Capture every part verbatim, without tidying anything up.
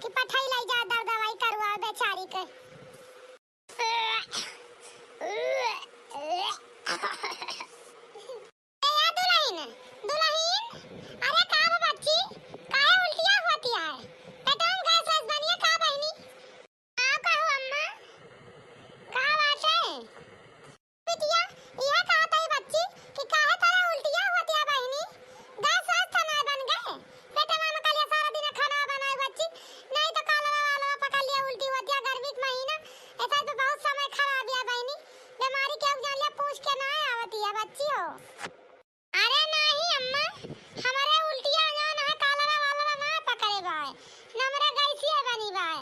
कि पठाई लाई जा दर दवाई करवा बेचारी के। ए, ए दुलहिन, दुलहिन, अरे का बा बच्ची, काहे उल्टिया होती है? पेटवा में गैस वैस बनिए का बहिनी? का कहू अम्मा, का बात है? बिटिया, इहे कहत हई बच्ची कि काहे तोरा उल्टिया होतिया बहिनी? गैस वैस त नाय बन गए? पेटवा में कलिया सारा दिन खाना बनाए बच्ची, नहीं तो कालरा वालरा पकड़ लिया उल्टी होतिया गर्मी के महीना, ऐसा तो बहुत समय खराब है बहिनी। बीमारी के जान लिया पूछ के ना आवतिया बच्ची हो। अरे नाही अम्मा, हमरे उल्टिया जौन है कालरा वालरा ना पकड़े बाय, न हमरे गैसिया बनी बाय,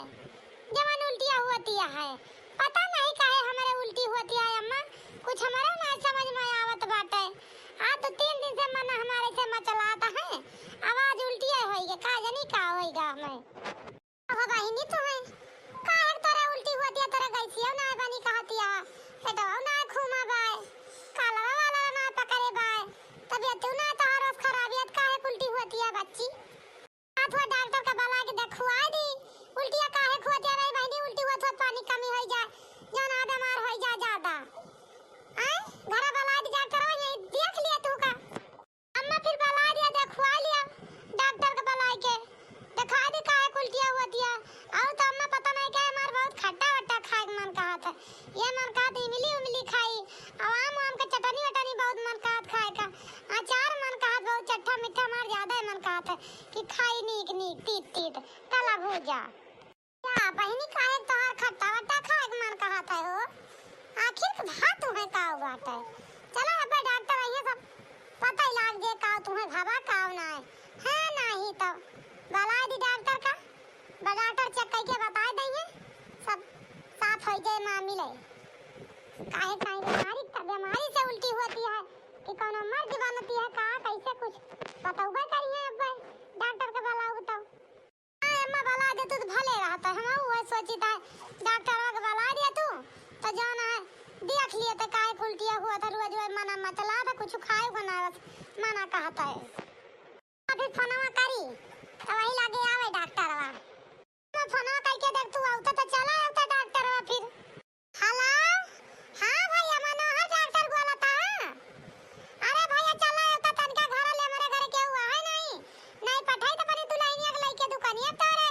जवन उल्टिया होतिया है। पता नहीं काहे हमरे उल्टी होतिया है अम्मा, कुछ हमरे ना समझ में आवत बाटे। आज तो तीन दिन से मन हमारे से मचलात है, आवाज उल्टिया होइगा, का जानी का होइगा हमें। हो बहिनी तुहे, काहे तोरा उल्टी होतिया, तोरा गैसिया ना बनी कहतिया, पेटवा ना घूमा बाय, कालवा वाला ना पकड़े बाय, तबियत ना तोहार खराबियत काहे उल्टी होतिया बच्ची? हाथ हुआ डॉक्टर के बुला के देखुआ दी, उल्टिया काहे होतिया रे बहिनी, उल्टी होत होत पानी कमी होई जाए, जौन आ बीमार होई जाए ज्यादा। आय, घरा बुला दी डॉक्टर, यही देख लिया तू का। अम्मा फिर बुला दिया, देखवा लिया डॉक्टर के बुलाई के, देखा दी काहे उल्टिया हुआ दिया। और तो अम्मा पता नहीं क्या हमार बहुत खट्टा वट्टा खाए के मन कहत है, ये मन कहत इमली उमली खाई, और आम वाम के चटनी वटनी बहुत मन कहत खाए का, अचार मन कहत बहुत चट्ठा मीठा हमार ज्यादा ही मन कहत है कि खाई नीक नीक तीत तीत तला भूजा। का बहिनी, काहे तोहार खट्टा वट्टा खाए के मन कहत है हो? आखिर के भा तुहे का बाटे? चला अबे डॉक्टर अइहे, सब पता ही लाग जे का तुहे भवा का ना है। हाँ, नाही तो बुला दी डॉक्टर का, बस डॉक्टर चेक करके बता देंगे, सब साफ हो जाए मामले। काहे काहे बीमारी, का बीमारी से उल्टी होती है कि कौनो मर्ज बनती है का, कैसे कुछ बतौबे करिए अबे डॉक्टर के बुलाऊ तो। हाँ, अम्मा, बुला दे तू तो भले रहता है। हम वह सोचित है, डॉक्टर के बुला दिया तू, तो जाना है, देख लिए तो काहे उल्टिया हुआ था, रोज वही मना मचला था, कुछ खाए को ना, बस मना कहता है। अभी फोनवा करी, तो वही लागे आवे डॉक्टरवा। तो फोनवा करके देख तू, आवता तो चला आवता डॉक्टरवा फिर। हेलो, हाँ भैया, मनोहर डॉक्टर बोलता है। अरे भैया, चला आवता तनिका घर ले, हमारे घर केहू है नहीं, नहीं पठाई तो अपनी दुल्हनिया के लेके दुकानिया तोरे।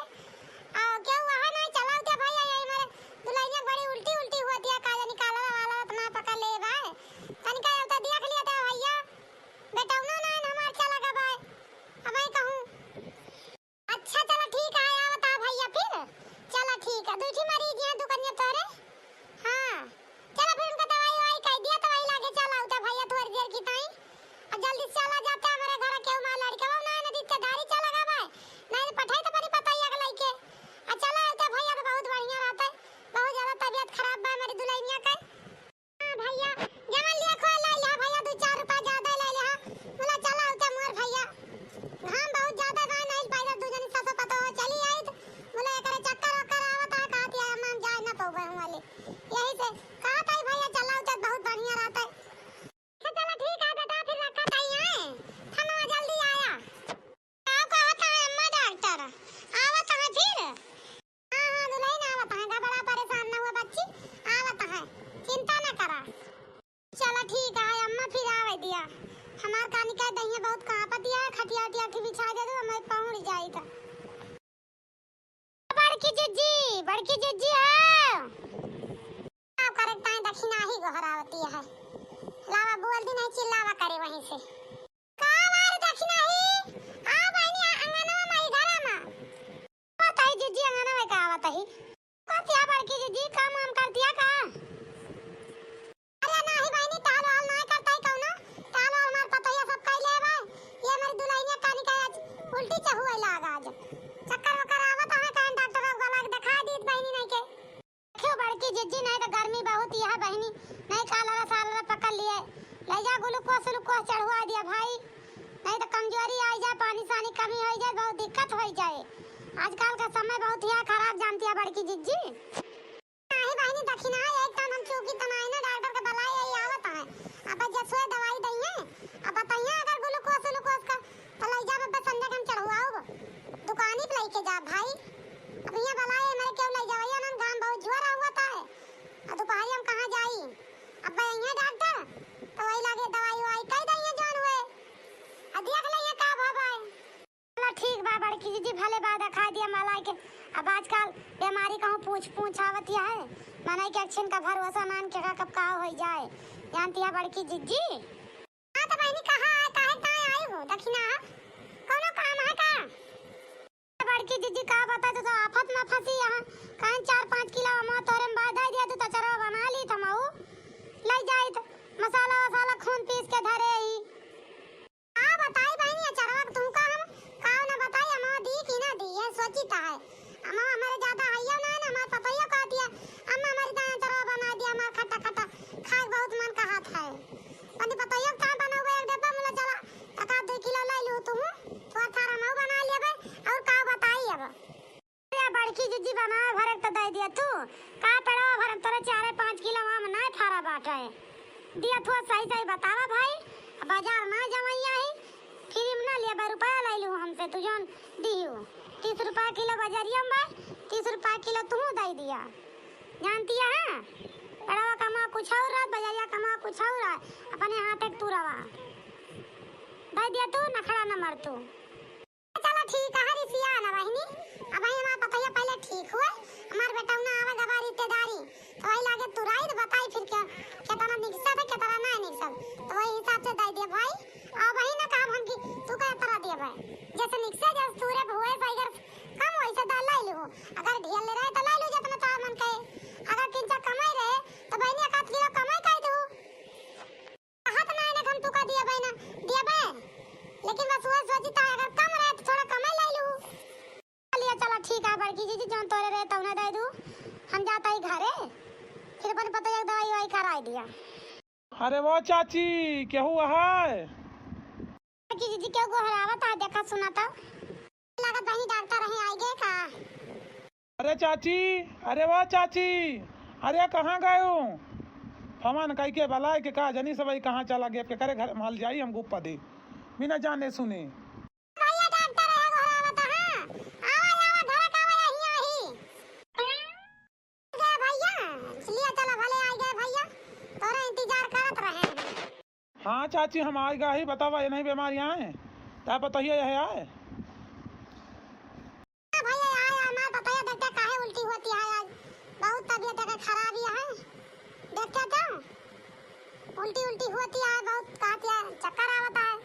आ, केहू है नहीं, चला आवता भैया, यही हमारे दुल्हनिया बड़ी उल्टी उल्टी होती है, का जानी कालरा वालरा इतना पकड़ ले बा। तनिका आवता देख लिया था भैया, बेटौना ना हमार चला गवा है, अब मैं कहूँ। अच्छा, चला ठीक है, आवत है भैया फिर। चला ठीक है, दुइ ठे मरीज हैं दुकनिया तोरे। हाँ, चला फिर उनका दवाई ववाई कइ दिया, तो वही लागे चला आवता भैया थोड़ी देर की ताई। और जल्दी से चला जाता हमारे घर, केहू मार लड़के वो ना, ना दिखते धारी चला गवा है। नहीं तो पठाई तो अपनी पतैया के लइके। आ चला आवता भैया तो बहुत बढ़िया रहता है, बहुत ज्यादा तबियत खराब बा हमारी दुल्हनिया का। हाँ भैया, जवन लिया खोए लाई लिहा भैया, दुइ चार रुपया ज्यादा लाई लिहा। बोला चला आवता मोर भैया, घाम बहुत ज्यादा बा, नहीं पाइला दू जनी सासो पतोह चली आई तो बोला एकरे चक्कर वक्कर आवत है, कहत है हम जाए ना पौबे हम वाले। यही से कहत है भैया चला आवता बहुत बढ़िया रहता है। अच्छा चला ठीक है बेटा, फिर रखत है, फोनवा जल्दी आया। का कहत है अम्मा डॉक्टर? आवत है फिर? हाँ, हाँ, दुल्हन आवत है, घबरा परेशान न हुआ बच्ची, आवत है, चिंता न करा। चला ठीक है अम्मा, फिर आवे दिया। हमार कानी का दहिया बहुत कांपत है, खटिया उटिया के बिछा दे दो, मैं पहुँच जाई था। बड़की जिज्जी, बड़की जिज्जी है। का करे ताई दखिनाही गोहरावती है। लावा बोल दी नहीं चिल्लावा करे वहीं से। का बार दखिनाही? आ बहिनी आ अंगनवा में इधरा में। बताई जिज्जी अंगनवा में का बताई? कतिया बड़की जिज्जी काम वाम करतिया का? अरे नाही बहिनी, ताल वाल नाही करता ही कौनो। ताल वाल हमार पतोहिया सब कई ले बा। ये हमारी दुल्हनिया कानी का आज उल्टी चहुए लाग आज। चक्कर वक्कर आवत है, कहीं डॉक्टर वाला के दिखा दीत बहिनी नहीं के। क्यों बड़की जिज्जी, नहीं तो गर्मी बहुत ही है बहिनी, नहीं कालरा सालरा पकड़ लिए। ले जा ग्लूकोस उलूकोस चढ़वा दिया भाई, नहीं तो कमजोरी आ जाए, पानी सानी कमी हो जाए, बहुत दिक्कत हो जाए। आजकल का समय बहुत ही खराब जानती है बड़की जिज्जी। नाही बहिनी, दखिना है, एक टाइम हम चूकी तनाई ना, डॉक्टर के बुलाई आई आवत है। अब जसुए दवाई दइहे, अब बताइए अगर ग्लूकोस उलूकोस का, तो लई जाब, अब संजय के हम चढ़वाउब, दुकानी पे लेके जाब भाई। अब कि जिज्जी भले बा देखाई दिया मलाइके। अब आजकल बेमारी कहूँ पूछ पूछ आवत है, मनई के अक्षिन का भरोसा नान के का कब का होइ जाए, जानती है बड़की जिज्जी। हाँ तो बहिनी, कहाँ आए, काहे ताए आई हो दखिना? कौनो काम है का? बड़की जिज्जी का बताई, तो आफत में फंसी है। कहीं चार पाँच किलो अमवा तोरे में बांध दिया, तू तो अचरवा बना ली, तो मऊ लई जाइत मसाला वसाला खून पीस के धरे ही। का बताई बहिनी, अचरवा के तुमका हम का न बताई, अमवा दी कि ना दी, ये सोची तो है। अमवा हमारे ज्यादा हइयो ना है, हमार पतोहियो कहती है, "अम्मा, हमारी दाना अचरवा बना दिया, हमार खट्टा खट्टा खाए के बहुत मन कहत है।" अपनी पतोहियो के कहाँ बनउबे एक डब्बा, मुला चला, तका दो किलो लई लू तू, थोड़ा थारा मऊ बना लेबे, और का बताई अब। अरे बड़की जिज्जी, बनाए भरे के तो दे दिया तू, का पेड़वा भरे तोरे चारे पाँच किलो आम नाय फरा बाटे। दिया थोड़ा सही सही बतावा भाई, बाजार ना जमैया ही, फ्री में ना लेबे, रुपया लई लू हमसे, तू जौन दिहू। तीस रुपया किलो बजरिया में बा, तीस रुपया किलो तू दे दिया। जानती है, पेड़वा कमा कुछ और रहा, बजरिया कमा कुछ और रहा, अपने हाथ एक तू रवा। दे दिया तू, नखड़ा न मर तू। चला ठीक है, रिसिया ना बहिनी, अबहीं हमार पतोहिया पहिले ठीक हुए, हमार बेटौना आवे गवा रिश्तेदारी, तो वही लागे तुराई तो बताई फिर क्या, केतना निकसत है, केतना ना निकसत, तो वही हिसाब से दे दिया भाई। अबहीं ना काम हम की तू का तरह दिया भाई, जैसे निकसे, जैसे तूरे हुए, सही कर कम वैसे दाल लाई लू, अगर ढेर ले रहे तो लाई लू जितना तार मन कहे, अगर किंचा कमाई रहे तो बहिनी एक आध किलो कमाई कर दू। कहत ना है ना, हम तू का दिया बे ना, दिया बे। लेकिन बस वो सोची था, अगर कम रहे तो थोड़ा कमे ले लू। चलिए, चला ठीक है बड़की जिज्जी, जौन तोरे रहे तौने दे दू। हम जाता ही घरे, फिर अपन पतोहिया के दवाई ववाई कराई दिया। अरे वो चाची, केहू है? बड़की जिज्जी, केहू गोहरावत है, देखा सुना तो। लागत बहिनी डॉक्टर रहे, आई गए का? अरे चाची, अरे वो चाची, अरे कहाँ गए हो? फमान कई के बलाए के का जनी सबई कहाँ चला गए, के करे घर माल जाई हम गुप्पा दे, बिना जाने सुने। भैया डॉक्टर है, घर आवत है। आवा, आवा, घर का आवा, यहीं आही। गए भैया, चलिए चला भले आ गए भैया, तोरा इंतजार करत रहे हैं। हाँ चाची, हम आए गा ही, बतावा, ये नहीं बीमारी आए, ता पतोहिया यह आए। हाँ भैया, आए, हमार पतोहिया देखते काहे उल्टी होती है आज, बहुत तबीयत एकर खराब ही है, देखते तो उल्टी उल्टी होती है, बहुत कहती है, चक्कर आवता है।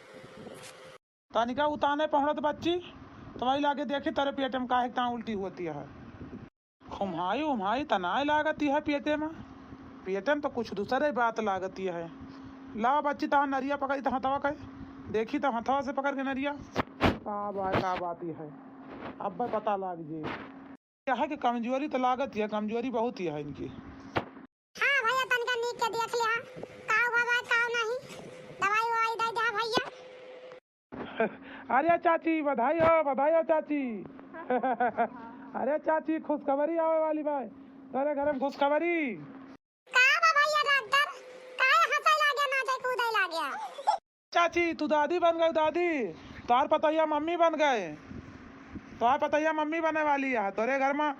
तनिका उताने पहुँचत बच्ची, तो वही लागे देखी तेरे पेट में काहे ता उल्टी होती है। खुम्हाई उम्हाई त नाय लागत है पेटे में, पेटे में तो कुछ दूसरे बात लागत है। ला बच्ची, तहाँ नरिया पकड़ी त हथवा के, देखी त हथवा से पकड़ के नरिया, का बात, का बात है, अब पता लाग जे। क्या है कि कमजोरी तो लागत है, कमजोरी बहुत ही है इनकी। हाँ भैया, तनिका नीक के देख लिया, का हुआ बा, का नहीं, दवाई ववाई दे दे भैया। अरे चाची, बधाई हो, बधाई हो चाची। अरे चाची, खुशखबरी आवे वाली बा, तोरे घर में खुशखबरी। का बा भैया डॉक्टर, काहे हंसे लागे, नाचे कूदे लागे? चाची, तू दादी बन गई, दादी, तोहार पतोहिया मम्मी बन गए, तोहार पतोहिया मम्मी बने वाली है तोरे घर में।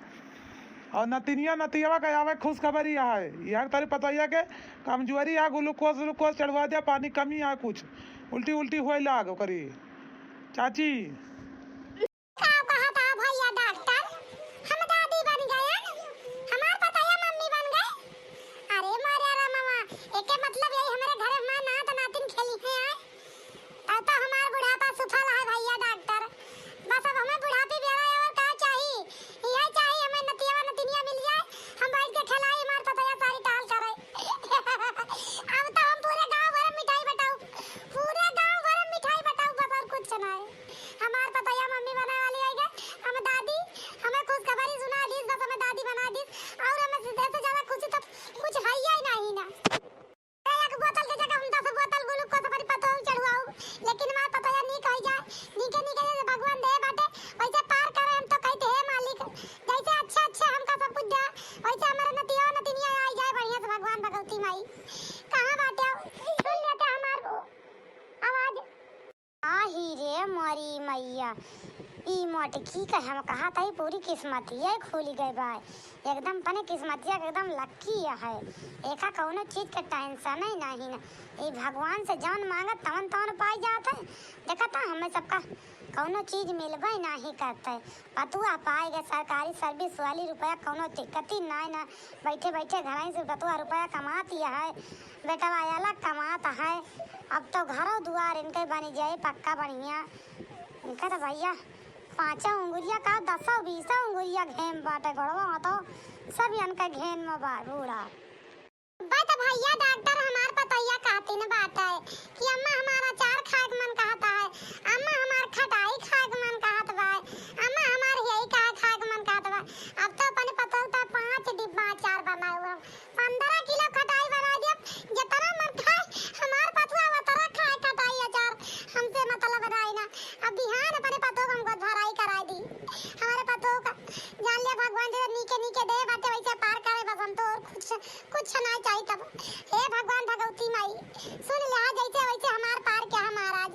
और नतिनिया नतियवा के आवे खुशखबरी है, यह तोरी पतोहिया के कमजोरी है, ग्लूकोज व्लूकोज चढ़वा दे, पानी कमी है कुछ, उल्टी उल्टी होए लाग ओकरी। चाची। का कहत है भैया डॉक्टर? हम दादी बन गए, हमार पतोहिया मम्मी बन गए। अरे मारे रामवा, एके मतलब यही हमारे घर में नात नातिन खेली है आए। तब तो हमार बुढ़ापा सुफल है भैया डॉक्टर। बस अब हमें बुढ़ापी बेरा और का चाही? यह चाही हमें नतियावा नतिनिया मिल जाए, हम बैठ के खेलाई, हमार पतोहिया सारी टहल करे। अब तो हम पूरे गांव भर में मिठाई बटाऊ, पूरे गांव भर में मिठाई बटाऊ, बस और कुछ ना है। हमार पतोहिया मम्मी बने वाली है, हम दादी, हमें खुशखबरी सुना दीस, बस हमें दादी बना दीस, और हमें से ज्यादा खुशी तो कुछ है ही नहीं ना। एक बोतल के जगह हम दस बोतल ग्लूकोज अपनी पतोह चढ़वाऊ, लेकिन हमार पतोहिया नीक हो जाए, नीके नीके जैसे भगवान दे बाटे, वैसे पार करे। हम तो कहते, "हे मालिक, जैसे अच्छा अच्छा हमका सब कुछ दे, वैसे हमारे नतिया नतिनिया आ जाए बढ़िया से।" भगवान भगवती माई कहाँ बाटे? सुन लेते हमार आवाज। आही रे मोरी मैया, ई मोटकी के हम कहत हई पूरी किस्मतिया खुल गई बा, एकदम पने किस्मतिया के एकदम लक्की है, एका कौनो चीज के टेंशन ही नहीं ना। ई भगवान से जौन मांगत तवन तवन पाई जात है। देखत है हमें सबका कौनो चीज मिलबे नाही करते। पतुआ पाए गए सरकारी सर्विस वाली, रुपया कौनो दिक्कती नाय ना। बैठे बैठे घर से पतुआ रुपया कमात ही है, बेटवा अलग कमात है। अब तो घरो दुआर इनके बनी जाए पक्का बढ़िया। इनका तो भैया पाँचों उंगुरिया का दसों बीसों उंगुरिया घेम बाटे गोड़वा, तो सब इनके घेम में बा बूढ़ा। बा त भैया डॉक्टर हमार पतोहिया कहतिन बाटे कि अम्मा हमार अचार खाए के मन कहता है, अम्मा हमार खटाई खाए के मन कहत बा, अम्मा हमार यही कहा खाए के मन कहत बा। अब तो अपने पतोह पे पाँच डिब्बा अचार बनाए हुए हम, पन्द्रह किलो खटाई बना दिया, जितना मन खाए हमार पतोह उतना खाए खटाई अचार, हमसे मतलब रहे ना। अब बिहान अपने पतोह को हमको धराई कराई दी, हमारे पतोह का जान लिया भगवान जी नीके नीके दे बाटे वैसे पार करे बस, हम तो और कुछ कुछ ना चाहिए तब। हे भगवान भगवती माई, सुन लिहा जैसे वैसे हमार पार क्या है महाराज।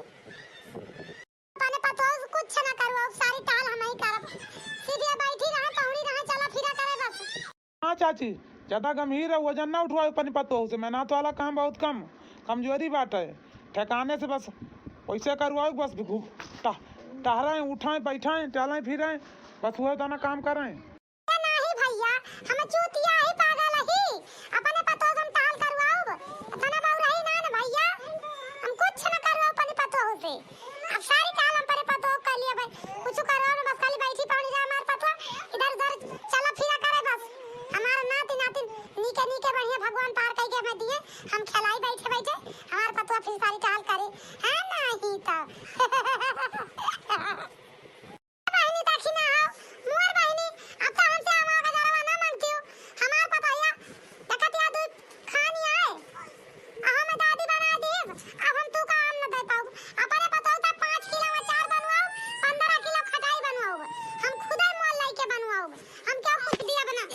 अपने पतोह से कुछ ना करू, अब सारी टाल हम ही करब। सीधे बैठी रहा, पहुड़ी रहा, चला फिरा करे बस। हाँ चाची, ज्यादा गंभीर है, वजन ना उठवाओ अपने पतोह से, मेहनत वाला काम बहुत कम, कमजोरी बाटे। ठेकाने से बस वैसे करवाओ, बस घू-, टह-, टहराएं, उठाएं, बैठाएं, चलें, फिरें, बस वह उतना काम करें। ए नाही भैया, हम चूतिया ही पागल ही। अपने पतोह से हम टहल करवाउब। इतना बउरही ना न भैया। हम कुछ न करवाउब अपने पतोह से। अब सारी टहल हम अपने पतोह के लिए भाई। कुछ करवाउब न, बस खाली बैठी पड़ी रहे हमार पतोह। इधर उधर चला फिरा करे बस। हमार नाती नातिन नीके नीके बढ़िया भगवान पार कइके हमें दिए। हम खेलाई बैठे बैठे। हमार पतोह फिर सारी टहल करे। है नाही तो। बहिनी देखी ना हो, मोर बहिनी, अब तो हमसे आमा गजरवा ना मांगती हो। हमार पतोहिया, देखत या दूध खानी आए, आ हमें दादी बना दी, अब हम तू का आम न दे पाउब। अपने पतोह से पाँच किलो अचार बनवाउब, पन्द्रह किलो खटाई बनवाउब, हम खुदे मोल लेके बनवाउब, हम क्या कुछ दिया बना।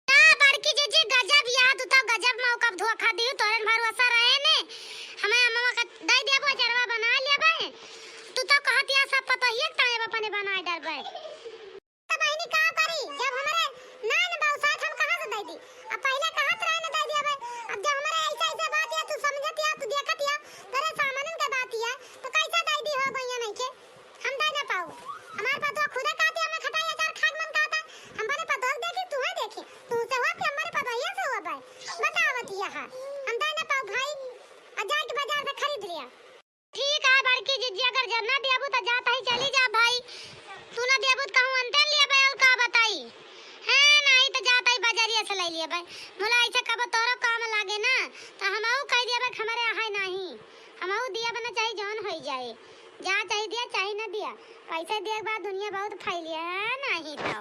का बड़की जीजी गजब, या तू तो गजब मौका धोखा दियो, तोरे न भरोसा रहे ने, हमें अम्मा का दे दिया, वो अचरवा बना लिया बे। तू तो कहत या सब पतोहिए के ताए अपने बनाए डरबे। तो बहिनी का करी, जब हमरे नाय न बउसात हम कहाँ से दे दी? अब पहले कहत रहे न दे दिया बे, अब जब हमरे ऐसे ऐसे बात या तू समझत या, तू देखत या, तोरे सामनन के बात या, तो कैसे दे दी हो गइया नहीं के? हम दे ना पाउब। हमार पतोह खुदे कहती, हमें खटाई अचार खाए के मन कहता। हम अपने पतोह के देखी, तू है देखी। तू से हुआ कि हमारे पतोहिया से हुआ भाई? बतावत यहाँ। हम दे ना पाउब भाई। आ जाके बाजार से खरीद लिया। ठीक है बड़की जीजी, अगर जब ना देबू तो जात ही चली जा भाई। तू ना देबू तो कहूँ अंते लिया भाई, और का बताई? हाँ, नहीं तो जात ही बाजारिया से ले लिया भाई। मुला ऐसे कब तोरो काम लागे ना, तो हमहू कह दिया भाई, हमारे यहाँ नहीं। हमहू दिया बना चाहे जौन होई जाए, जा चाहे दिया चाहे न दिया, पैसा दिए के बाद दुनिया बहुत फैली है, नाही तो।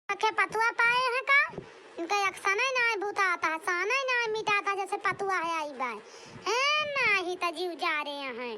आखे पतुआ पाए हैं का? इनका एक सनई ना है भूताता है, सनई ना है मिटाता, जैसे पतुआ है आई बाय। हैं, नाही तो जीव जा रहे हैं।